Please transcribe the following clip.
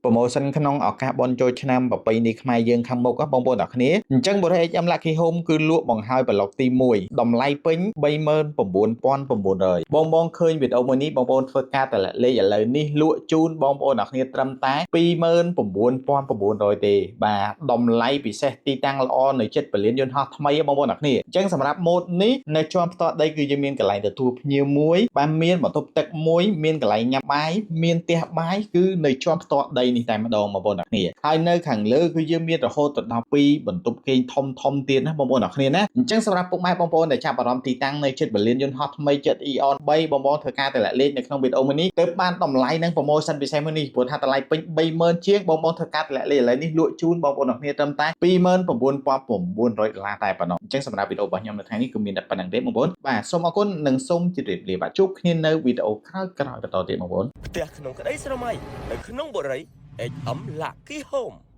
Promotion ក្នុងឱកាសបុណ្យចូលឆ្នាំប្រពៃណីខ្មែរយើងខាងមុខបងប្អូនទាំងគ្នាអញ្ចឹងបុរី HM Lucky Home គឺលក់បង្ហើយប្លុកទី1តម្លៃពេញ39,900បងបងឃើញវីដេអូមួយនេះបងប្អូនធ្វើការតម្លាក់លេខឥឡូវនេះលក់ជូនបងប្អូនទាំងគ្នាត្រឹមតែ29,900ទេបាទតម្លៃពិសេសទីតាំងល្អនៅជិតពលានយន្តហោះថ្មីបងប្អូនទាំងគ្នាអញ្ចឹងសម្រាប់ម៉ូតនេះនៅជាន់ផ្ទាល់ដីគឺយើងមានកន្លែងទទួលភ្ញៀវមួយបាទមានបន្ទប់ទឹកមួយមានកន្លែងញ៉ាំបាយមានផ្ទះបាយគឺនៅជាន់ផ្ទាល់ដីនេះតែម្ដងបងប្អូនទាំងគ្នាហើយនៅខាងលើគឺយើងមានរហូតទៅដល់2បន្ទប់គេងធំធំទៀតណាបងប្អូនទាំងគ្នាណាអញ្ចឹងសម្រាប់ពុកម៉ែបងប្អូនដែលចាប់អារម្មណ៍ទីតាំងនៅជិតពលានយន្តហោះថ្មីជិត Aeon 3បងប្អូនធ្វើការតម្លាក់លេខនៅក្នុងវីដេអូមួយនេះទើបបានតម្លៃនិង promotion ពិសេសមួយនេះព្រោះថាតម្លៃពេញ30000ជាងបងប្អូនធ្វើការតម្លាក់លេខឥឡូវនេះលក់ជូនបងប្អូនទាំងគ្នាត្រឹមតែ29,900ដុល្លារតែប៉ុណ្ណោះអញ្ចឹងសម្រាប់វីដេអូរបស់ខ្ញុំនៅថ្ងៃនេះគឺមានតែប៉ុណ្ណឹងទេបងប្អូនបាទសូមអរគុណនិងសូមជម្រាបលាបាទជួបគ្នានៅវីដេអូក្រោយៗបន្តទៀតបងប្អូន ផ្ទះក្នុងក្តីស្រមៃនៅក្នុងបុរី HM Lucky Home។